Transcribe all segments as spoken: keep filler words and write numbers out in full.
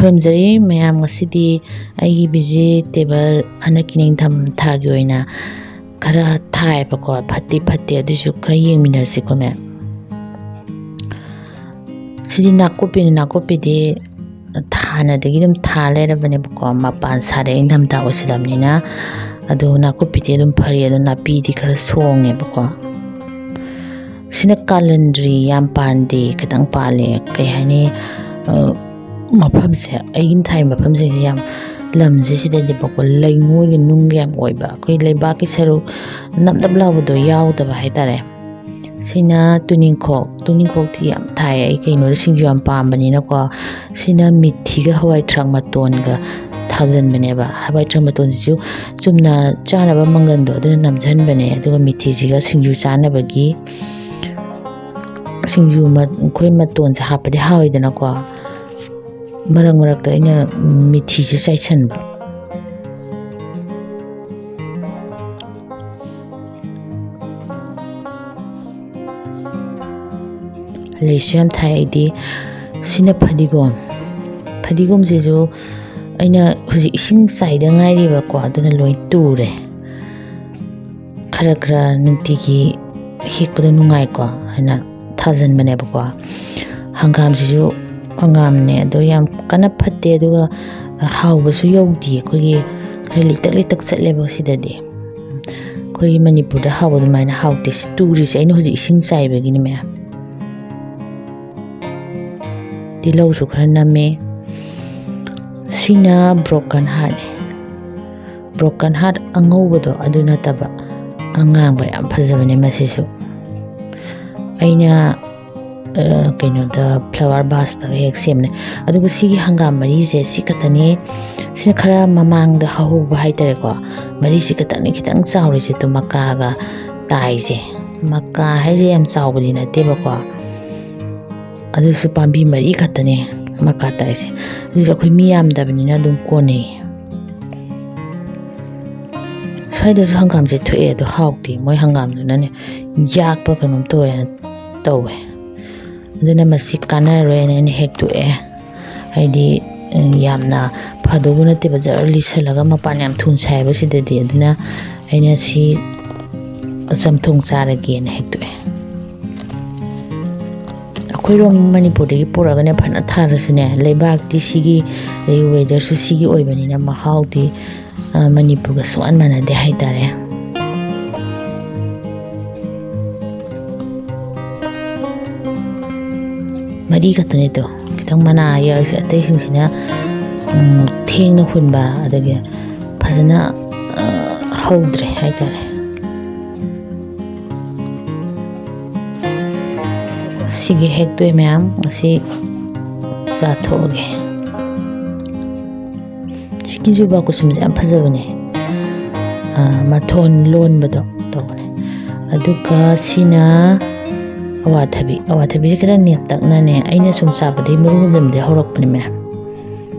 ꯈꯨꯔꯨꯝꯖꯔꯤ ꯃꯌꯥꯝ, ꯉꯁꯤꯗꯤ ꯑꯩꯒꯤ ꯚꯤꯖꯤꯇꯦꯕꯜ ꯍꯟꯗꯛꯀꯤ ꯅꯤꯡꯊꯝ ꯊꯥꯒꯤ ꯑꯣꯏꯅ ꯈꯔ ꯊꯥꯏꯕꯀꯣ, ꯐꯠꯇꯤ ꯐꯠꯇꯦ, ꯑꯗꯨꯏꯁꯨ ꯈꯔ ꯌꯦꯡꯃꯤꯟꯅꯁꯤꯀꯣ ꯃꯌꯥꯝ꯫ ꯁꯤꯗꯤ ꯅꯥꯀꯨꯞꯄꯤꯅꯤ꯫ ꯅꯥꯀꯨꯞꯄꯤꯗꯤ ꯍꯥꯟꯅꯗꯒꯤ ꯑꯗꯨꯝ ꯊꯥ ꯂꯩꯔꯕꯅꯦꯕꯀꯣ, ꯃꯄꯥꯟ ꯁꯥꯔꯦ ꯏꯪꯊꯝꯊꯥ ꯑꯣꯏꯁꯤꯜꯂꯕꯅꯤꯅ꯫ ꯑꯗꯨ ꯅꯥꯀꯨꯞꯄꯤꯗꯤ ꯑꯗꯨꯝ ꯐꯔꯤ, ꯑꯗꯨ ꯅꯥꯄꯤꯗꯤ ꯈꯔ ꯁꯣꯡꯉꯦꯕꯀꯣ꯫ ꯁꯤꯅ ꯀꯥꯂꯟꯗ꯭ꯔꯤ, ꯌꯥꯝ ꯄꯥꯟꯗꯦ, ꯈꯤꯇꯪ ꯄꯥꯜꯂꯦ꯫ ꯀꯩ ꯍꯥꯏꯅꯤ, ꯑ, ꯃꯐꯝꯁꯦ, ꯑꯩꯒꯤ ꯊꯥꯏ ꯃꯐꯝꯁꯤꯡꯁꯦ ꯌꯥꯝ, ꯂꯝꯁꯦ ꯁꯤꯗꯗꯤꯕꯀꯣ ꯂꯩꯉꯣꯏꯒꯤ ꯅꯨꯡꯒ ꯌꯥꯝ ꯑꯣꯏꯕ, ꯑꯩꯈꯣꯏ ꯂꯩꯕꯥꯛꯀꯤ ꯁꯔꯨꯛ ꯅꯞ ꯅꯞ ꯂꯥꯎꯕꯗꯣ ꯌꯥꯎꯗꯕ ꯍꯥꯏꯇꯥꯔꯦ꯫ ꯁꯤꯅ ꯇꯨꯅꯤꯡꯈꯣꯛ꯫ ꯇꯨꯅꯤꯡꯈꯣꯛꯇꯤ ꯌꯥꯝ ꯊꯥꯏ ꯑꯩ, ꯀꯩꯅꯣꯗ ꯁꯤꯡꯖꯨ ꯌꯥꯝ ꯄꯥꯝꯕꯅꯤꯅꯀꯣ꯫ ꯁꯤꯅ ꯃꯤꯊꯤꯒ ꯍꯋꯥꯏ ꯊ꯭ꯔꯥꯛ ꯃꯇꯣꯟꯒ ꯊꯥꯖꯤꯟꯕꯅꯦꯕ꯫ ꯍꯋꯥꯏ ꯊ꯭ꯔꯥꯛ ꯃꯇꯣꯟꯁꯤꯁꯨ ꯆꯨꯝꯅ ꯆꯥꯅꯕ ꯃꯪꯒꯟꯗꯣ ꯑꯗꯨꯅ ꯅꯝꯁꯤꯟꯕꯅꯦ, ꯑꯗꯨꯒ ꯃꯤꯊꯤꯁꯤꯒ ꯁꯤꯡꯖꯨ ꯆꯥꯅꯕꯒꯤ ꯁꯤꯡꯖꯨ ꯃ-, ꯑꯩꯈꯣꯏ ꯃꯇꯣꯟꯁꯦ ꯍꯥꯞꯄꯗꯤ ꯍꯥꯎꯋꯤꯗꯅꯀꯣ꯫ ꯃꯔꯛ ꯃꯔꯛꯇ ꯑꯩꯅ ꯃꯤꯊꯤꯁꯦ ꯆꯥꯏꯁꯟꯕ꯫ ꯂꯩꯁꯨ ꯌꯥꯝ ꯊꯥꯏ ꯑꯩꯗꯤ꯫ ꯁꯤꯅ ꯐꯗꯤꯒꯣꯝ꯫ ꯐꯗꯤꯒꯣꯝꯁꯤꯁꯨ ꯑꯩꯅ ꯍꯧꯖꯤꯛ ꯏꯁꯤꯡ ꯆꯥꯏꯗ ꯉꯥꯏꯔꯤꯕꯀꯣ, ꯑꯗꯨꯅ ꯂꯣꯏ ꯇꯨꯔꯦ꯫ ꯈꯔ ꯈꯔ ꯅꯨꯡꯇꯤꯒꯤ ꯍꯦꯛꯄꯗꯣ ꯅꯨꯡꯉꯥꯏꯀꯣ ꯍꯥꯏꯅ ꯊꯥꯖꯤꯟꯕꯅꯦꯕꯀꯣ꯫ ꯍꯪꯒꯥꯝꯁꯤꯁꯨ ꯍꯪꯒꯥꯝꯅꯦ, ꯑꯗꯣ ꯌꯥꯝ ꯀꯟꯅ ꯐꯠꯇꯦ, ꯑꯗꯨꯒ ꯍꯥꯎꯕꯁꯨ ꯌꯧꯗꯦ꯫ ꯑꯩꯈꯣꯏꯒꯤ ꯈꯔ ꯂꯤꯇꯛ ꯂꯤꯇꯛ ꯆꯠꯂꯦꯕ ꯁꯤꯗꯗꯤ꯫ ꯑꯩꯈꯣꯏꯒꯤ ꯃꯅꯤꯄꯨꯔꯗ ꯍꯥꯎꯕ ꯑꯗꯨꯃꯥꯏꯅ ꯍꯥꯎꯇꯦ꯫ ꯁꯤ ꯇꯨꯔꯤꯁꯦ ꯑꯩꯅ ꯍꯧꯖꯤꯛ ꯏꯁꯤꯡ ꯆꯥꯏꯕꯒꯤꯅꯤ ꯃꯌꯥꯝ꯫ ꯇꯤꯜꯍꯧꯁꯨ ꯈꯔ ꯅꯝꯃꯦ꯫ ꯁꯤꯅ broken heartꯅꯦ꯫ Broken heart ꯑꯉꯧꯕꯗꯣ ꯑꯗꯨ ꯅꯠꯇꯕ, ꯑꯉꯥꯡꯕ ꯌꯥꯝ ꯐꯖꯕꯅꯦ ꯃꯁꯤꯁꯨ꯫ ꯑꯩꯅ, ꯑ, ꯀꯩꯅꯣꯗ flower vaseꯇꯒ ꯍꯦꯛ ꯁꯦꯝꯕꯅꯦ꯫ ꯑꯗꯨꯒ ꯁꯤꯒꯤ ꯍꯪꯒꯥꯝ ꯃꯔꯤꯁꯦ ꯁꯤ ꯈꯛꯇꯅꯤ꯫ ꯁꯤꯅ ꯈꯔ ꯃꯃꯥꯡꯗ ꯍꯧꯕ ꯍꯥꯏꯇꯥꯔꯦꯀꯣ꯫ ꯃꯔꯤꯁꯤ ꯈꯛꯇꯅꯤ ꯈꯤꯇꯪ ꯆꯥꯎꯔꯤꯁꯦ, ꯑꯗꯨ ꯃꯀꯥꯒ ꯇꯥꯏꯁꯦ꯫ ꯃꯀꯥ ꯍꯥꯏꯁꯦ ꯌꯥꯝ ꯆꯥꯎꯕꯗꯤ ꯅꯠꯇꯦꯕꯀꯣ꯫ ꯑꯗꯨꯁꯨ ꯄꯥꯝꯕꯤ ꯃꯔꯤ ꯈꯛꯇꯅꯦ ꯃꯀꯥ ꯇꯥꯏꯁꯦ꯫ ꯑꯗꯨꯁꯨ ꯑꯩꯈꯣꯏ ꯃꯤ ꯌꯥꯝꯗꯕꯅꯤꯅ ꯑꯗꯨꯝ ꯀꯣꯟꯅꯩ꯫ ꯁ꯭ꯋꯥꯏꯗꯁꯨ ꯍꯪꯒꯥꯝꯁꯦ ꯊꯣꯛꯑꯦ, ꯑꯗꯣ ꯍꯥꯎꯇꯦ꯫ ꯃꯣꯏ ꯍꯪꯒꯥꯝꯗꯨꯅꯅꯦ ꯌꯥꯛꯄ꯭ꯔꯥ ꯀꯩꯅꯣꯝ ꯇꯧꯋꯦꯅ ꯇꯧꯋꯦ꯫ ꯑꯗꯨꯅ ꯃꯁꯤ ꯀꯥꯟꯅꯔꯣꯏꯅ ꯑꯩꯅ ꯍꯦꯛꯇꯣꯛꯑꯦ꯫ ꯍꯥꯏꯗꯤ ꯌꯥꯝꯅ ꯐꯗꯧꯕ ꯅꯠꯇꯦꯕ, ꯖꯔ ꯂꯤꯁꯜꯂꯒ ꯃꯄꯥꯟ ꯌꯥꯝ ꯊꯨꯅ ꯁꯥꯏꯌꯦꯕ ꯁꯤꯗꯗꯤ꯫ ꯑꯗꯨꯅ ꯑꯩꯅ ꯁꯤ ꯆꯝꯊꯣꯡ ꯆꯥꯔꯒꯦꯅ ꯍꯦꯛꯇꯣꯛꯑꯦ꯫ ꯑꯩꯈꯣꯏꯔꯣꯝ ꯃꯅꯤꯄꯨꯔꯗꯒꯤ ꯄꯨꯔꯛꯑꯒꯅꯦ ꯐꯅ ꯊꯥꯔꯁꯨꯅꯦ, ꯂꯩꯕꯥꯛꯇꯤ ꯁꯤꯒꯤ, ꯑꯗꯒꯤ ꯋꯦꯗꯔꯁꯨ ꯁꯤꯒꯤ ꯑꯣꯏꯕꯅꯤꯅ ꯃꯍꯥꯎꯗꯤ, ꯑ, ꯃꯅꯤꯄꯨꯔꯒ ꯁꯨꯡꯃꯥꯟ ꯃꯥꯟꯅꯗꯦ ꯍꯥꯏꯇꯥꯔꯦ꯫ ꯃꯔꯤ ꯈꯛꯇꯅꯦ ꯇꯣ, ꯈꯤꯇꯪ ꯃꯅꯥ ꯌꯥꯎꯔꯤꯁꯦ, ꯑꯇꯩꯁꯤꯡꯁꯤꯅ, ꯎꯝ, ꯊꯦꯡꯅ ꯍꯨꯟꯕ, ꯑꯗꯒꯤ ꯐꯖꯅ, ꯑ, ꯍꯧꯗ꯭ꯔꯦ ꯍꯥꯏꯇꯥꯔꯦ꯫ ꯁꯤꯒꯤ ꯍꯦꯛꯇꯣꯛꯑꯦ ꯃꯌꯥꯝ, ꯉꯁꯤ ꯆꯥꯊꯣꯛꯑꯒꯦ꯫ ꯁꯤꯒꯤ ꯖꯨꯕꯥ ꯀꯨꯁꯨꯝꯁꯦ ꯌꯥꯝ ꯐꯖꯕꯅꯦ꯫ ꯑꯥ, ꯃꯊꯣꯟ ꯂꯣꯟꯕꯗꯣ ꯇꯧꯕꯅꯦ꯫ ꯑꯗꯨꯒ ꯁꯤꯅ ꯑꯋꯥꯊꯕꯤ꯫ ꯑꯋꯥꯊꯕꯤꯁꯦ ꯈꯤꯇꯪ ꯅꯦꯝꯇꯛꯅꯅꯦ, ꯑꯩꯅ ꯁꯨꯝ ꯆꯥꯕꯗꯒꯤ ꯃꯔꯨ ꯍꯨꯟꯖꯟꯕꯗꯒꯤ ꯍꯧꯔꯛꯄꯅꯦ ꯃꯌꯥꯝ꯫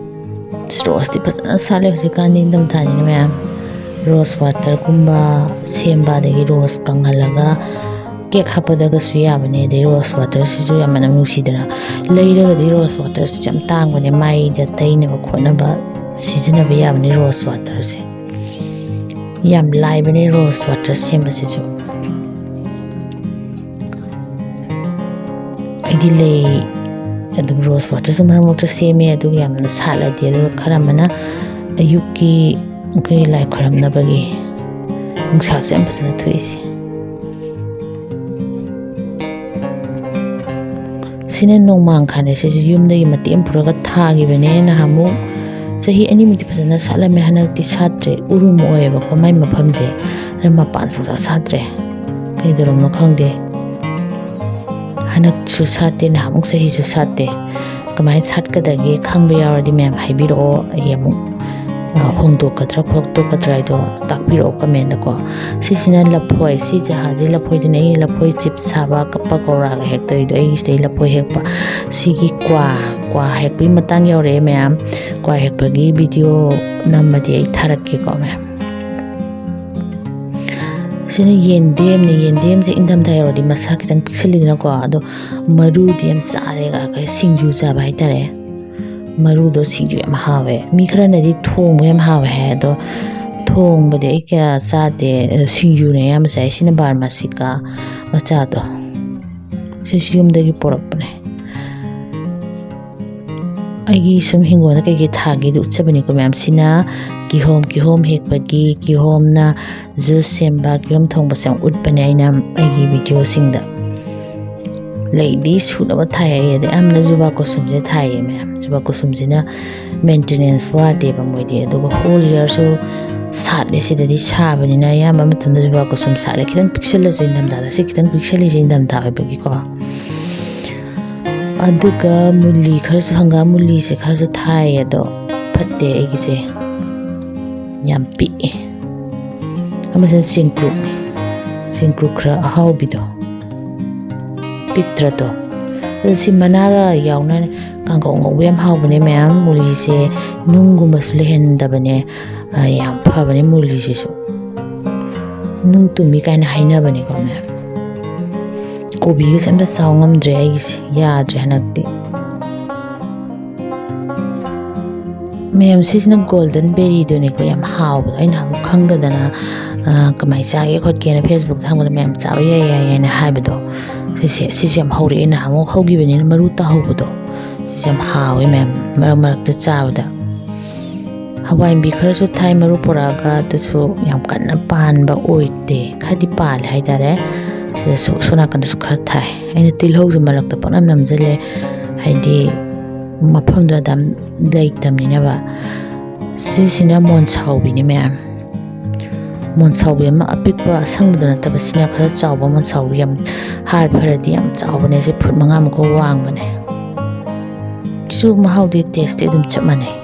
ꯔꯣꯁꯇꯤ ꯐꯖꯅ ꯁꯥꯠꯂꯦ ꯍꯧꯖꯤꯛꯀꯥꯟꯗꯤ, ꯏꯪꯊꯝꯊꯥꯅꯤꯅ ꯃꯌꯥꯝ꯫ ꯔꯣꯁ ꯋꯥꯇꯔꯒꯨꯝꯕ ꯁꯦꯝꯕ, ꯑꯗꯒꯤ ꯔꯣꯁ ꯀꯪꯍꯜꯂꯒ ꯀꯦꯛ ꯍꯥꯞꯄꯗꯒꯁꯨ ꯌꯥꯕꯅꯦ꯫ ꯑꯗꯩ ꯔꯣꯁ ꯋꯥꯇꯔꯁꯤꯁꯨ ꯌꯥꯝ ꯃꯅꯝ ꯅꯨꯡꯁꯤꯗꯅ, ꯂꯩꯔꯒꯗꯤ ꯔꯣꯁ ꯋꯥꯇꯔꯁꯤꯁꯨ ꯌꯥꯝ ꯇꯥꯡꯕꯅꯦ, ꯃꯥꯏꯗ ꯇꯩꯅꯕ ꯈꯣꯠꯅꯕ ꯁꯤꯖꯤꯟꯅꯕ ꯌꯥꯕꯅꯦ ꯔꯣꯁ ꯋꯥꯇꯔꯁꯦ꯫ ꯌꯥꯝ ꯂꯥꯏꯕꯅꯦ ꯔꯣꯁ ꯋꯥꯇꯔ ꯁꯦꯝꯕꯁꯤꯁꯨ꯫ ꯑꯩꯗꯤ ꯂꯩ ꯑꯗꯨꯝ ꯔꯣꯁ ꯋꯥꯇꯔꯁꯨ ꯃꯔꯛ ꯃꯔꯛꯇ ꯁꯦꯝꯃꯦ, ꯑꯗꯨꯒ ꯌꯥꯝꯅ ꯁꯥꯠꯂꯗꯤ꯫ ꯑꯗꯨꯒ ꯈꯔ ꯑꯃꯅ ꯑꯌꯨꯛꯀꯤ ꯑꯩꯈꯣꯏ ꯂꯥꯏ ꯈꯣꯏꯔꯝꯅꯕꯒꯤ, ꯅꯨꯡꯁꯥꯁꯨ ꯌꯥꯝ ꯐꯖꯅ ꯊꯣꯛꯏꯁꯦ꯫ ꯁꯤꯅ ꯅꯣꯡꯃꯥꯡꯈꯥꯅꯦ, ꯁꯤꯁꯨ ꯌꯨꯝꯗꯒꯤ ꯃꯇꯦꯛ ꯑꯃ ꯄꯨꯔꯒ ꯊꯥꯈꯤꯕꯅꯦ ꯅꯍꯥꯟꯃꯨꯛ꯫ ꯆꯍꯤ ꯑꯅꯤꯃꯨꯛꯇꯤ ꯐꯖꯅ ꯁꯥꯠꯂꯝꯃꯦ, ꯍꯟꯗꯛꯇꯤ ꯁꯥꯠꯇ꯭ꯔꯦ, ꯎꯔꯨꯝ ꯑꯣꯏꯌꯦꯕꯀꯣ ꯃꯥꯏ ꯃꯐꯝꯁꯦ꯫ ꯑꯗꯨꯅ ꯃꯄꯥꯟ ꯁꯨꯡꯁꯥ ꯁꯥꯠꯇ꯭ꯔꯦ, ꯀꯩꯗꯧꯔꯕꯅꯣ ꯈꯪꯗꯦ꯫ ꯍꯟꯗꯛꯁꯨ ꯁꯥꯠꯇꯦ, ꯅꯍꯥꯟꯃꯨꯛ ꯆꯍꯤꯁꯨ ꯁꯥꯠꯇꯦ꯫ ꯀꯃꯥꯏꯅ ꯁꯥꯠꯀꯗꯒꯦ ꯈꯪꯕ ꯌꯥꯎꯔꯗꯤ ꯃꯌꯥꯝ ꯍꯥꯏꯕꯤꯔꯛꯑꯣ, ꯑꯩ ꯑꯃꯨꯛ, ꯑ, ꯍꯣꯡꯗꯣꯛꯀꯗ꯭ꯔꯥ ꯈꯣꯠꯇꯣꯛꯀꯗ꯭ꯔꯥ ꯍꯥꯏꯗꯣ ꯇꯥꯛꯄꯤꯔꯛꯑꯣ comment ꯀꯣ꯫ ꯁꯤꯁꯤꯅ ꯂꯐꯣꯏ, ꯁꯤ ꯖꯍꯥꯖꯤ ꯂꯐꯣꯏꯗꯨꯅꯦ ꯑꯩꯅ ꯂꯐꯣꯏ chips ꯁꯥꯕ, ꯄꯀꯧꯔꯥꯒ ꯍꯦꯛꯇꯣꯏꯗꯣ, ꯑꯩꯒꯤ ꯁꯤꯗꯩ ꯂꯐꯣꯏ ꯍꯦꯛꯄ꯫ ꯁꯤꯒꯤ ꯀ꯭ꯋꯥ, ꯀ꯭ꯋꯥ ꯍꯦꯛꯄꯒꯤ ꯃꯇꯥꯡ ꯌꯧꯔꯛꯑꯦ ꯃꯌꯥꯝ꯫ ꯀ꯭ꯋꯥ ꯍꯦꯛꯄꯒꯤ video ꯅꯝꯃꯗꯤ ꯑꯩ ꯊꯥꯔꯛꯀꯦꯀꯣ ꯃꯌꯥꯝ꯫ ꯁꯤꯅ ꯌꯦꯟꯗꯦꯝꯅꯦ꯫ ꯌꯦꯟꯗꯦꯝꯁꯦ ꯏꯪꯊꯝꯊꯥ ꯌꯧꯔꯗꯤ ꯃꯁꯥ ꯈꯤꯇꯪ ꯄꯤꯛꯁꯜꯂꯤꯗꯅꯀꯣ, ꯑꯗꯣ ꯃꯔꯨꯗꯤ ꯌꯥꯝ ꯆꯥꯔꯦ, ꯑꯩꯈꯣꯏ ꯁꯤꯡꯖꯨ ꯆꯥꯕ ꯍꯥꯏꯇꯥꯔꯦ꯫ ꯃꯔꯨꯗꯣ ꯁꯤꯡꯖꯨ ꯌꯥꯝ ꯍꯥꯎꯋꯦ꯫ ꯃꯤ ꯈꯔꯅꯗꯤ ꯊꯣꯡꯕ ꯌꯥꯝ ꯍꯥꯎꯋꯦ ꯍꯥꯏ, ꯑꯗꯣ ꯊꯣꯡꯕꯗꯤ ꯑꯩ ꯀꯌꯥ ꯆꯥꯗꯦ꯫ ꯑ, ꯁꯤꯡꯖꯨꯅ ꯑꯌꯥꯝꯕ ꯆꯥꯏ꯫ ꯁꯤꯅ ꯕꯥꯔꯃꯥꯁꯤꯀꯥ ꯃꯆꯥꯗꯣ, ꯁꯤꯁꯨ ꯌꯨꯝꯗꯒꯤ ꯄꯣꯔꯛꯄꯅꯦ꯫ ꯑꯩꯒꯤ ꯁꯨꯝ ꯍꯤꯡꯒꯣꯜꯗ ꯀꯩꯀꯩ ꯊꯥꯒꯦꯗꯨ ꯎꯠꯆꯕꯅꯤꯀꯣ ꯃꯌꯥꯝ꯫ ꯁꯤꯅ ꯀꯤꯍꯣꯝ, ꯀꯤꯍꯣꯝ ꯍꯦꯛꯄꯒꯤ, ꯀꯤꯍꯣꯝꯅ ꯖꯨꯁ ꯁꯦꯝꯕ, ꯀꯤꯍꯣꯝ ꯊꯣꯡꯕꯁꯦ ꯌꯥꯝ ꯎꯠꯄꯅꯦ ꯑꯩꯅ ꯑꯩꯒꯤ ꯚꯤꯗꯤꯑꯣꯁꯤꯡꯗ꯫ ꯂꯩꯗꯤ ꯁꯨꯅꯕ ꯊꯥꯏ ꯑꯩ꯫ ꯑꯗꯩ ꯑꯌꯥꯝꯕꯅ ꯖꯨꯕꯥ ꯀꯨꯁꯨꯝꯁꯦ ꯊꯥꯏꯌꯦ ꯃꯌꯥꯝ꯫ ꯖꯨꯕꯥ ꯀꯨꯁꯨꯝꯁꯤꯅ ꯃꯦꯟꯇꯦꯅꯦꯟꯁ ꯋꯥꯗꯦꯕ ꯃꯣꯏꯗꯤ꯫ ꯑꯗꯨꯒ ꯍꯣꯜ ꯏꯌꯥꯔꯁꯨ ꯁꯥꯠꯂꯦ꯫ ꯁꯤꯗꯗꯤ ꯁꯥꯕꯅꯤꯅ ꯑꯌꯥꯝꯕ ꯃꯇꯝꯗ ꯖꯨꯕꯥ ꯀꯨꯁꯨꯝ ꯁꯥꯠꯂꯦ꯫ ꯈꯤꯇꯪ ꯄꯤꯛꯁꯜꯂꯁꯨ ꯏꯪꯊꯝꯊꯥꯗ꯫ ꯁꯤ ꯈꯤꯇꯪ ꯄꯤꯛꯁꯜꯂꯤꯁꯦ ꯏꯪꯊꯝꯊꯥ ꯑꯣꯏꯕꯒꯤꯀꯣ꯫ ꯑꯗꯨꯒ ꯃꯨꯂꯤ ꯈꯔꯁꯨ, ꯍꯪꯒꯥꯝ ꯃꯨꯂꯤꯁꯦ ꯈꯔꯁꯨ ꯊꯥꯏ, ꯑꯗꯣ ꯐꯠꯇꯦ ꯑꯩꯒꯤꯁꯦ, ꯌꯥꯝ ꯄꯤꯛꯑꯦ꯫ ꯑꯃꯁꯤꯅ ꯆꯦꯡꯀ꯭ꯔꯨꯞꯅꯤ, ꯆꯦꯡꯀ꯭ꯔꯨꯞ ꯈꯔ ꯑꯍꯥꯎꯕꯤꯗꯣ, ꯄꯤꯛꯇ꯭ꯔꯗꯣ꯫ ꯑꯗꯣ ꯁꯤ ꯃꯅꯥꯒ ꯌꯥꯎꯅ ꯀꯥꯡꯉꯧ ꯉꯧꯕ ꯌꯥꯝ ꯍꯥꯎꯕꯅꯦ ꯃꯌꯥꯝ꯫ ꯃꯨꯂꯤꯁꯦ ꯅꯨꯡꯒꯨꯝꯕꯁꯨ ꯂꯩꯍꯟꯗꯕꯅꯦ, ꯑ, ꯌꯥꯝ ꯐꯕꯅꯦ ꯃꯨꯂꯤꯁꯤꯁꯨ꯫ ꯅꯨꯡ ꯇꯨꯝꯃꯤ ꯀꯥꯏꯅ ꯍꯥꯏꯅꯕꯅꯦꯀꯣ ꯃꯌꯥꯝ꯫ ꯀꯣꯕꯤꯒꯁꯦ ꯑꯝꯇ ꯆꯥꯎ ꯉꯝꯗ꯭ꯔꯦ ꯑꯩꯒꯤꯁꯦ, ꯌꯥꯗ꯭ꯔꯦ ꯍꯟꯗꯛꯇꯤ꯫ ꯃꯌꯥꯝ, ꯁꯤꯁꯤꯅ ꯒꯣꯜꯗꯟ ꯕꯦꯔꯤꯗꯨꯅꯦꯀꯣ, ꯌꯥꯝ ꯍꯥꯎꯕꯗꯣ꯫ ꯑꯩꯅ ꯑꯃꯨꯛ ꯈꯪꯗꯗꯅ, ꯑ, ꯀꯃꯥꯏꯅ ꯆꯥꯒꯦ ꯈꯣꯠꯀꯦꯅ ꯐꯦꯁꯕꯨꯛꯇ ꯍꯪꯕꯗ ꯃꯌꯥꯝ ꯆꯥꯕ ꯌꯥꯏ ꯌꯥꯏ ꯍꯥꯏꯅ ꯍꯥꯏꯕꯗꯣ, ꯁꯤꯁꯦ, ꯁꯤꯁꯦ ꯌꯥꯝ ꯍꯧꯔꯛꯑꯦ꯫ ꯅꯍꯥꯟꯃꯨꯛ ꯍꯧꯈꯤꯕꯅꯤꯅ ꯃꯔꯨ ꯇꯥꯍꯧꯕꯗꯣ, ꯁꯤꯁꯦ ꯌꯥꯝ ꯍꯥꯎꯋꯦ ꯃꯌꯥꯝ, ꯃꯔꯛ ꯃꯔꯛꯇ ꯆꯥꯕꯗ꯫ ꯍꯋꯥꯏꯟꯕꯤ ꯈꯔꯁꯨ ꯊꯥꯏ ꯃꯔꯨ ꯄꯨꯔꯛꯑꯒ, ꯑꯗꯨꯁꯨ ꯌꯥꯝ ꯀꯟꯅ ꯄꯥꯟꯕ ꯑꯣꯏꯗꯦ, ꯈꯔꯗꯤ ꯄꯥꯜꯂꯦ ꯍꯥꯏꯇꯥꯔꯦ꯫ ꯁꯤꯗꯁꯨ, ꯁꯣꯝ ꯅꯥꯀꯟꯗꯁꯨ ꯈꯔ ꯊꯥꯏ꯫ ꯑꯩꯅ ꯇꯤꯜꯍꯧꯁꯨ ꯃꯔꯛꯇ ꯄꯪꯅꯝ ꯅꯝꯁꯤꯜꯂꯦ, ꯍꯥꯏꯗꯤ ꯃꯐꯝꯗꯣ ꯑꯗꯨꯝ ꯂꯩꯇꯕꯅꯤꯅꯕ꯫ ꯁꯤꯁꯤꯅ ꯃꯣꯟꯁꯥꯎꯕꯤꯅꯤ ꯃꯌꯥꯝ꯫ ꯃꯣꯟꯁꯥꯎꯕꯤ ꯑꯃ ꯑꯄꯤꯛꯄ ꯑꯁꯪꯕꯗꯣ ꯅꯠꯇꯕ, ꯁꯤꯅ ꯈꯔ ꯆꯥꯎꯕ ꯃꯣꯟꯁꯥꯎꯕꯤ, ꯌꯥꯝ ꯍꯥꯔ ꯐꯔꯗꯤ ꯌꯥꯝ ꯆꯥꯎꯕꯅꯦ꯫ ꯁꯤ ꯐꯨꯠ ꯃꯉꯥꯃꯨꯛꯀ ꯋꯥꯡꯕꯅꯦ꯫ ꯁꯤꯁꯨ ꯃꯍꯥꯎꯗꯤ, ꯇꯦꯁꯇꯤ ꯑꯗꯨꯝ ꯆꯞ ꯃꯥꯟꯅꯩ꯫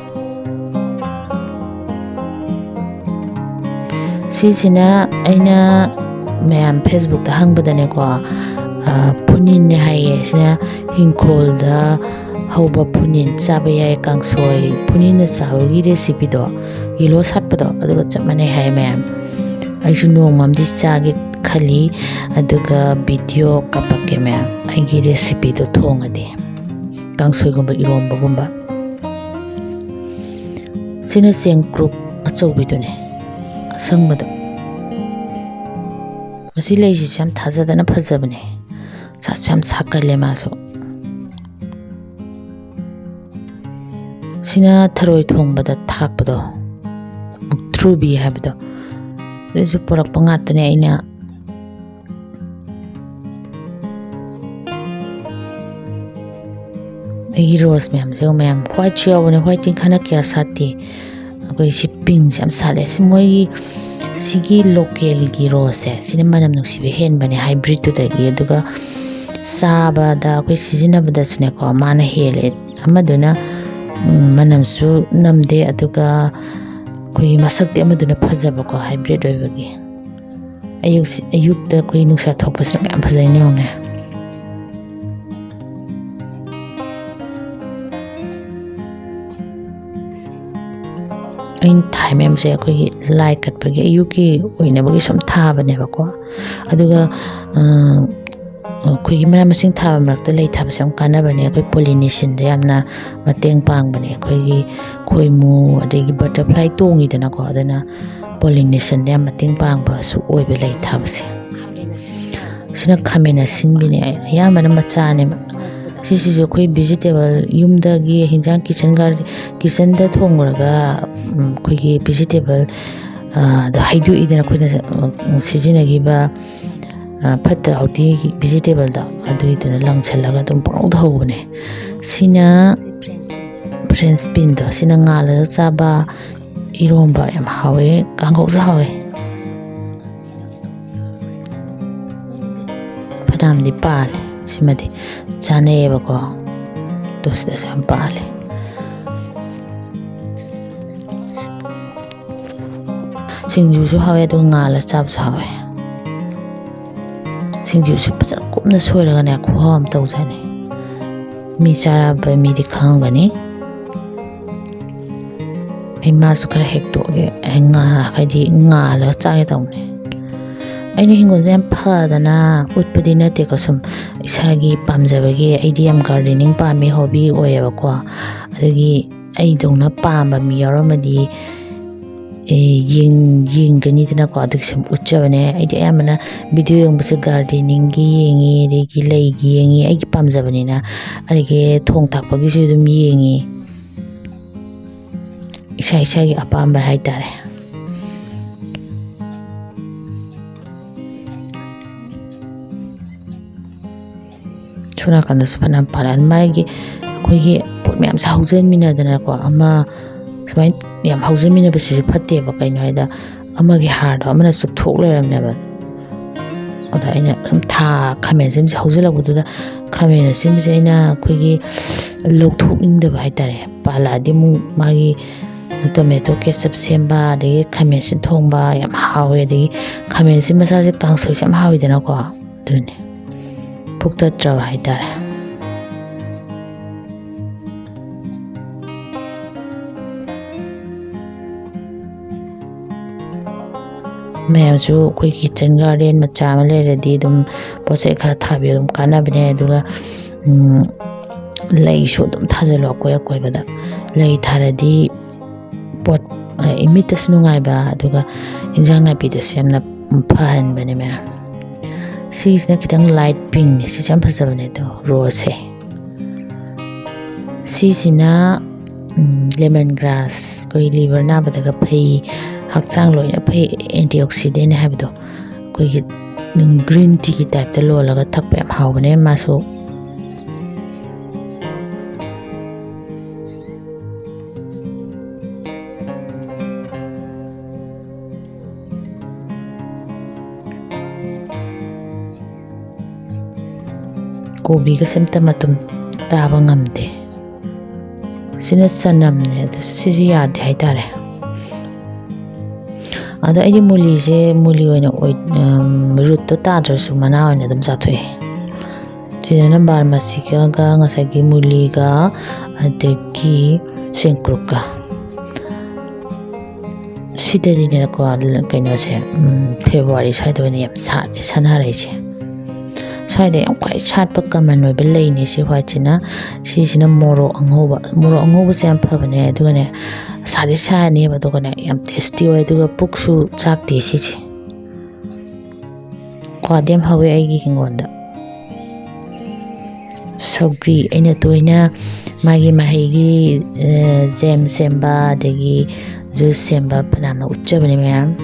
ꯁꯤꯁꯤꯅ ꯑꯩꯅ ꯃꯌꯥꯝ ꯐꯦꯁꯕꯨꯛꯇ ꯍꯪꯕꯗꯅꯦꯀꯣ, ꯑ, ꯐꯨꯅꯤꯟꯅꯦ ꯍꯥꯏꯌꯦ꯫ ꯁꯤꯅ ꯍꯤꯡꯈꯣꯜꯗ ꯍꯧꯕ ꯐꯨꯅꯤꯟ ꯆꯥꯕ ꯌꯥꯏ, ꯀꯥꯡꯁꯣꯏ ꯐꯨꯅꯤꯟꯅ ꯆꯥꯕꯒꯤ ꯔꯦꯁꯤꯄꯤꯗꯣ, ꯌꯦꯂꯣ ꯁꯥꯠꯄꯗꯣ, ꯑꯗꯨꯒ ꯆꯞ ꯃꯥꯟꯅꯩ ꯍꯥꯏ ꯃꯌꯥꯝ꯫ ꯑꯩꯁꯨ ꯅꯣꯡꯃ ꯑꯃꯗꯤ ꯆꯥꯒꯦ ꯈꯜꯂꯤ, ꯑꯗꯨꯒ ꯚꯤꯗꯤꯑꯣ ꯀꯥꯞꯄꯛꯀꯦ ꯃꯌꯥꯝ, ꯑꯩꯒꯤ ꯔꯦꯁꯤꯄꯤꯗꯣ ꯊꯣꯡꯉꯗꯤ, ꯀꯥꯡꯁꯣꯏꯒꯨꯝꯕ, ꯏꯔꯣꯝꯕꯒꯨꯝꯕ꯫ ꯁꯤꯅ ꯆꯦꯡꯀ꯭ꯔꯨꯞ ꯑꯆꯧꯕꯤꯗꯨꯅꯦ, ꯑꯁꯪꯕꯗꯣ꯫ ꯃꯁꯤ ꯂꯩꯁꯤꯁꯨ ꯌꯥꯝ ꯊꯥꯖꯗꯅ ꯐꯖꯕꯅꯦ, ꯁꯥꯁꯨ ꯌꯥꯝ ꯁꯥꯀꯜꯂꯦ ꯃꯥꯁꯨ꯫ ꯁꯤꯅ ꯊꯔꯣꯏ ꯊꯣꯡꯕꯗ ꯊꯥꯛꯄꯗꯣ, ꯃꯨꯛꯊ꯭ꯔꯨꯕꯤ ꯍꯥꯏꯕꯗꯣ, ꯑꯗꯨꯁꯨ ꯄꯨꯔꯛꯄ ꯉꯥꯛꯇꯅꯦ ꯑꯩꯅ꯫ ꯑꯩꯒꯤ ꯔꯣꯁ ꯃꯌꯥꯝꯁꯦ ꯃꯌꯥꯝ ꯋꯥꯏꯠꯁꯨ ꯌꯥꯎꯕꯅꯦ, ꯋꯥꯏꯠꯇꯤ ꯈꯅ ꯀꯌꯥ ꯁꯥꯠꯇꯦ꯫ ꯑꯩꯈꯣꯏ ꯁꯤ ꯄꯤꯡꯁꯦ ꯌꯥꯝ ꯁꯥꯠꯂꯦ꯫ ꯁꯤ ꯃꯣꯏꯒꯤ ꯁꯤꯒꯤ ꯂꯣꯀꯦꯜꯒꯤ ꯔꯣꯁꯁꯦ ꯁꯤꯅ ꯃꯅꯝ ꯅꯨꯡꯁꯤꯕ ꯍꯦꯟꯕꯅꯦ ꯍꯥꯏꯕ꯭ꯔꯤꯠꯇꯨꯗꯒꯤ꯫ ꯑꯗꯨꯒ ꯆꯥꯕꯗ ꯑꯩꯈꯣꯏ ꯁꯤꯖꯤꯟꯅꯕꯗꯁꯨꯅꯦꯀꯣ, ꯃꯥꯅ ꯍꯦꯜꯂꯦ꯫ ꯑꯃꯗꯨꯅ, ꯎꯝ, ꯃꯅꯝꯁꯨ ꯅꯝꯗꯦ, ꯑꯗꯨꯒ ꯑꯩꯈꯣꯏꯒꯤ ꯃꯁꯛꯇꯤ ꯑꯃꯗꯨꯅ ꯐꯖꯕꯀꯣ, ꯍꯥꯏꯕ꯭ꯔꯤꯠ ꯑꯣꯏꯕꯒꯤ꯫ ꯑꯌꯨꯛꯁꯤ-, ꯑꯌꯨꯛꯇ ꯑꯩꯈꯣꯏ ꯅꯨꯡꯁꯥ ꯊꯣꯛꯄꯁꯤꯅ ꯀꯌꯥꯝ ꯐꯖꯩꯅꯣ ꯌꯦꯡꯉꯨꯅꯦ꯫ ꯑꯩꯅ ꯊꯥꯏ ꯃꯌꯥꯝꯁꯦ ꯑꯩꯈꯣꯏꯒꯤ ꯂꯥꯏ ꯀꯠꯄꯒꯤ ꯑꯌꯨꯛꯀꯤ ꯑꯣꯏꯅꯕꯒꯤ ꯁꯨꯝ ꯊꯥꯕꯅꯦꯕꯀꯣ꯫ ꯑꯗꯨꯒ, ꯑ, ꯑꯩꯈꯣꯏꯒꯤ ꯃꯅꯥ ꯃꯁꯤꯡ ꯊꯥꯕ ꯃꯔꯛꯇ ꯂꯩ ꯊꯥꯕꯁꯦ ꯌꯥꯝ ꯀꯥꯟꯅꯕꯅꯦ꯫ ꯑꯩꯈꯣꯏ ꯄꯣꯂꯤꯅꯦꯁꯟꯗ ꯌꯥꯝꯅ ꯃꯇꯦꯡ ꯄꯥꯡꯕꯅꯦ꯫ ꯑꯩꯈꯣꯏꯒꯤ ꯈꯣꯏꯃꯨ, ꯑꯗꯒꯤ ꯕꯇꯔꯐ꯭ꯂꯥꯏ ꯇꯣꯡꯉꯤꯗꯅꯀꯣ, ꯑꯗꯨꯅ ꯄꯣꯂꯤꯅꯦꯁꯟꯗ ꯌꯥꯝ ꯃꯇꯦꯡ ꯄꯥꯡꯕꯁꯨ ꯑꯣꯏꯕ ꯂꯩ ꯊꯥꯕꯁꯦ꯫ ꯁꯤꯅ ꯈꯥꯃꯦꯟ ꯑꯁꯤꯟꯕꯤꯅꯦ, ꯑꯌꯥꯝꯕꯅ ꯃꯆꯥꯅꯦꯕ꯫ ꯁꯤꯁꯤꯁꯨ ꯑꯩꯈꯣꯏ ꯚꯤꯖꯤꯇꯦꯕꯜ, ꯌꯨꯝꯗꯒꯤ ꯍꯤꯟꯖꯥꯡ ꯀꯤꯆꯟ ꯒꯥꯔ-, ꯀꯤꯆꯟꯗ ꯊꯣꯡꯉꯨꯔꯒ, ꯎꯝ, ꯑꯩꯈꯣꯏꯒꯤ ꯚꯤꯖꯤꯇꯦꯕꯜ, ꯑ, ꯗ ꯍꯩꯗꯣꯛꯏꯗꯅ ꯑꯩꯈꯣꯏꯅ, ꯎꯝ, ꯁꯤꯖꯤꯟꯅꯈꯤꯕ, ꯑ, ꯐꯠꯇ ꯍꯥꯎꯊꯤ ꯚꯤꯖꯤꯇꯦꯕꯜꯗꯣ, ꯑꯗꯨꯏꯗꯨꯅ ꯂꯪꯁꯜꯂꯒ ꯑꯗꯨꯝ ꯄꯪꯍꯧꯗ ꯍꯧꯕꯅꯦ꯫ ꯁꯤꯅ ꯐ꯭ꯔꯦꯟꯁ ꯕꯤꯟꯗꯣ, ꯁꯤꯅ ꯉꯥꯜꯂꯒ ꯆꯥꯕ, ꯏꯔꯣꯝꯕ ꯌꯥꯝ ꯍꯥꯎꯋꯦ, ꯀꯥꯡꯍꯧꯁꯨ ꯍꯥꯎꯋꯦ꯫ ꯐꯅꯌꯥꯝꯗꯤ ꯄꯥꯜꯂꯦ꯫ ꯁꯤꯃꯗꯤ ꯆꯥꯅꯩꯌꯦꯕꯀꯣ꯫ ꯑꯗꯣ ꯁꯤꯗꯁꯨ ꯌꯥꯝ ꯄꯥꯜꯂꯦ꯫ ꯁꯤꯡꯖꯨꯁꯨ ꯍꯥꯎꯋꯦ, ꯑꯗꯨꯒ ꯉꯥꯜꯂ ꯆꯥꯕꯁꯨ ꯍꯥꯎꯋꯦ꯫ ꯁꯤꯡꯖꯨꯁꯨ ꯐꯖꯅ ꯀꯨꯞꯅ ꯁꯣꯏꯔꯒꯅꯦ, ꯈꯨꯍꯥꯎ ꯑꯃ ꯇꯧꯖꯥꯠꯅꯤ꯫ ꯃꯤ ꯆꯥꯔꯕ ꯃꯤꯗꯤ ꯈꯪꯉꯝꯒꯅꯤ꯫ ꯑꯩ ꯃꯥꯁꯨ ꯈꯔ ꯍꯦꯛꯇꯣꯛꯑꯒꯦ, ꯑꯩ ꯉꯥ-, ꯍꯥꯏꯗꯤ ꯉꯥꯜꯂꯒ ꯆꯥꯒꯦ ꯇꯧꯕꯅꯦ꯫ ꯑꯩꯅ ꯍꯤꯡꯒꯣꯜꯁꯦ ꯌꯥꯝ ꯐꯗꯅ ꯎꯠꯄꯗꯤ ꯅꯠꯇꯦꯀꯣ, ꯁꯨꯝ ꯏꯁꯥꯒꯤ ꯄꯥꯝꯖꯕꯒꯤ꯫ ꯑꯩꯗꯤ ꯌꯥꯝ ꯒꯥꯔꯗꯦꯅꯤꯡ ꯄꯥꯝꯃꯦ, ꯍꯣꯕꯤ ꯑꯣꯏꯌꯦꯕꯀꯣ꯫ ꯑꯗꯨꯒꯤ ꯑꯩꯗꯧꯅ ꯄꯥꯝꯕ ꯃꯤ ꯌꯥꯎꯔꯝꯃꯗꯤ, ꯑꯦ, ꯌꯦꯡ-, ꯌꯦꯡꯒꯅꯤꯗꯅꯀꯣ꯫ ꯑꯗꯨꯒꯤ ꯁꯨꯝ ꯎꯠꯆꯕꯅꯦ꯫ ꯑꯩꯗꯤ ꯑꯌꯥꯝꯕꯅ ꯚꯤꯗꯤꯑꯣ ꯌꯦꯡꯕꯁꯦ ꯒꯥꯔꯗꯦꯅꯤꯡꯒꯤ ꯌꯦꯡꯉꯤ, ꯑꯗꯒꯤ ꯂꯩꯒꯤ ꯌꯦꯡꯉꯤ, ꯑꯩꯒꯤ ꯄꯥꯝꯖꯕꯅꯤꯅ꯫ ꯑꯗꯒꯤ ꯊꯣꯡ ꯊꯥꯛꯄꯒꯤꯁꯨ ꯑꯗꯨꯝ ꯌꯦꯡꯉꯤ, ꯏꯁꯥ ꯏꯁꯥꯒꯤ ꯑꯄꯥꯝꯕ ꯍꯥꯏꯇꯥꯔꯦ꯫ ꯁꯣꯝ ꯅꯥꯀꯟꯗꯁꯨ ꯐꯅꯌꯥꯝ ꯄꯥꯜꯂꯦ꯫ ꯃꯥꯒꯤ, ꯑꯩꯈꯣꯏꯒꯤ ꯄꯣꯠ ꯃꯌꯥꯝꯁꯦ ꯍꯧꯖꯤꯟꯃꯤꯟꯅꯗꯅꯀꯣ, ꯑꯃ ꯁꯨꯃꯥꯏꯅ ꯌꯥꯝ ꯍꯧꯖꯤꯟꯃꯤꯟꯅꯕꯁꯤꯁꯨ ꯐꯠꯇꯦꯕ꯫ ꯀꯩꯅꯣ ꯍꯥꯏꯗ, ꯑꯃꯒꯤ ꯍꯥꯔꯗꯣ ꯑꯃꯅ ꯆꯨꯞꯊꯣꯛ ꯂꯩꯔꯝꯅꯦꯕ꯫ ꯑꯗ ꯑꯩꯅ ꯁꯨꯝ ꯊꯥ, ꯈꯥꯃꯦꯟ ꯑꯁꯤꯟꯕꯁꯦ ꯍꯧꯖꯤꯜꯂꯛꯄꯗꯨꯗ, ꯈꯥꯃꯦꯟ ꯑꯁꯤꯟꯕꯁꯦ ꯑꯩꯅ ꯑꯩꯈꯣꯏꯒꯤ ꯂꯧꯊꯣꯛꯅꯤꯡꯗꯕ ꯍꯥꯏꯇꯥꯔꯦ꯫ ꯄꯥꯜꯂꯛꯑꯗꯤ ꯑꯃꯨꯛ ꯃꯥꯒꯤ ꯇꯣꯃꯦꯇꯣ ꯀꯦꯆꯞ ꯁꯦꯝꯕ, ꯑꯗꯒꯤ ꯈꯥꯃꯦꯟ ꯑꯁꯤꯟ ꯊꯣꯡꯕ ꯌꯥꯝ ꯍꯥꯎꯋꯦ꯫ ꯑꯗꯒꯤ ꯈꯥꯃꯦꯟ ꯑꯁꯤꯟ ꯃꯆꯥꯁꯦ ꯀꯥꯡꯁꯣꯏꯁꯦ ꯌꯥꯝ ꯍꯥꯎꯋꯤꯗꯅꯀꯣ꯫ ꯑꯗꯨꯅꯤ꯫ ꯄꯨꯛꯇꯠꯇ꯭ꯔꯕ ꯍꯥꯏꯇꯥꯔꯦ꯫ ꯃꯌꯥꯝꯁꯨ ꯑꯩꯈꯣꯏ kitchen garden ꯃꯆꯥ ꯑꯃ ꯂꯩꯔꯗꯤ ꯑꯗꯨꯝ ꯄꯣꯠ ꯆꯩ ꯈꯔ ꯊꯥꯕꯤꯌꯨ, ꯑꯗꯨꯝ ꯀꯥꯟꯅꯕꯅꯦ꯫ ꯑꯗꯨꯒ, ꯎꯝ, ꯂꯩꯁꯨ ꯑꯗꯨꯝ ꯊꯥꯖꯤꯜꯂꯣ ꯑꯀꯣꯏ ꯑꯀꯣꯏꯕꯗ꯫ ꯂꯩ ꯊꯥꯔꯗꯤ ꯄꯣꯠ, ꯑ, ꯏꯃꯤꯠꯇꯁꯨ ꯅꯨꯡꯉꯥꯏꯕ, ꯑꯗꯨꯒ ꯏꯟꯖꯥꯡ ꯅꯥꯄꯤꯗꯁꯨ ꯌꯥꯝꯅ ꯐꯍꯟꯕꯅꯦ ꯃꯌꯥꯝ꯫ ꯁꯤꯁꯤꯅ ꯈꯤꯇꯪ light pinkꯅꯦ, ꯁꯤꯁꯨ ꯌꯥꯝ ꯐꯖꯕꯅꯦ ꯑꯗꯣ, roseꯁꯦ꯫ ꯁꯤꯁꯤꯅ, ꯎꯝ, lemon grass, ꯑꯩꯈꯣꯏ liver ꯅꯥꯕꯗꯒ ꯐꯩ, ꯍꯛꯆꯥꯡ ꯂꯣꯏꯅ ꯐꯩ, antioxidant ꯍꯥꯏꯕꯗꯣ꯫ ꯑꯩꯈꯣꯏꯒꯤ, ꯎꯝ, green teaꯒꯤ typeꯇ ꯂꯣꯜꯂꯒ ꯊꯛꯄ ꯌꯥꯝ ꯍꯥꯎꯕꯅꯦ ꯃꯥꯁꯨ꯫ ꯀꯣꯕꯤꯒꯁꯦ ꯑꯝꯇ ꯃꯇꯨꯝ ꯇꯥꯕ ꯉꯝꯗꯦ꯫ ꯁꯤꯅ ꯆꯅꯝꯅꯦ, ꯑꯗꯨ ꯁꯤꯁꯨ ꯌꯥꯗꯦ ꯍꯥꯏꯇꯥꯔꯦ꯫ ꯑꯗꯣ ꯑꯩꯗꯤ ꯃꯨꯂꯤꯁꯦ, ꯃꯨꯂꯤ ꯑꯣꯏꯅ ꯑꯣꯏ-, ꯎꯝ, rootꯇꯣ ꯇꯥꯗ꯭ꯔꯁꯨ ꯃꯅꯥ ꯑꯣꯏꯅ ꯑꯗꯨꯝ ꯆꯥꯊꯣꯛꯑꯦ꯫ ꯁꯤꯗꯅ ꯕꯥꯔꯃꯥꯁꯤꯀꯥꯒ ꯉꯁꯥꯏꯒꯤ ꯃꯨꯂꯤꯒ ꯑꯗꯒꯤ ꯁꯦꯡꯀ꯭ꯔꯨꯞꯀ꯫ ꯁꯤꯗꯗꯤꯅꯦꯀꯣ, ꯀꯩꯅꯣꯁꯦ, ꯎꯝ, February ꯁ꯭ꯋꯥꯏꯗ ꯑꯣꯏꯅ ꯌꯥꯝ ꯁꯥꯠꯂꯦ ꯁꯅꯥꯔꯩꯁꯦ꯫ ꯁ꯭ꯋꯥꯏꯗ ꯌꯥꯝ ꯈ꯭ꯋꯥꯏ ꯁꯥꯠꯄ ꯀꯃꯟ ꯑꯣꯏꯕ ꯂꯩꯅꯦ ꯁꯤ ꯋꯥꯏꯠꯁꯤꯅ꯫ ꯁꯤꯁꯤꯅ ꯃꯣꯔꯣꯛ ꯑꯉꯧꯕ, ꯃꯣꯔꯣꯛ ꯑꯉꯧꯕꯁꯦ ꯌꯥꯝ ꯐꯕꯅꯦ꯫ ꯑꯗꯨꯒꯅꯦ, ꯁꯥꯗꯤ ꯁꯥꯅꯦꯕ, ꯑꯗꯨꯒꯅꯦ, ꯌꯥꯝ ꯇꯦꯁꯇꯤ ꯑꯣꯏ, ꯑꯗꯨꯒ ꯄꯨꯛꯁꯨ ꯆꯥꯛꯇꯦ ꯁꯤꯁꯦ꯫ ꯀ꯭ꯋꯥꯗꯤ ꯌꯥꯝ ꯍꯧꯋꯦ ꯑꯩꯒꯤ ꯍꯤꯡꯒꯣꯜꯗ꯫ ꯁꯧꯒ꯭ꯔꯤ ꯑꯩꯅ ꯇꯣꯏꯅ ꯃꯥꯒꯤ ꯃꯍꯩꯒꯤ, ꯑ, ꯖꯦꯝ ꯁꯦꯝꯕ, ꯑꯗꯒꯤ ꯖꯨꯁ ꯁꯦꯝꯕ ꯐꯅꯌꯥꯝꯅ ꯎꯠꯆꯕꯅꯦ ꯃꯌꯥꯝ꯫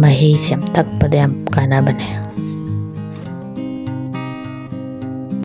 ꯃꯍꯩꯁꯦ ꯌꯥꯝ ꯊꯛꯄꯗ ꯌꯥꯝ ꯀꯥꯟꯅꯕꯅꯦ꯫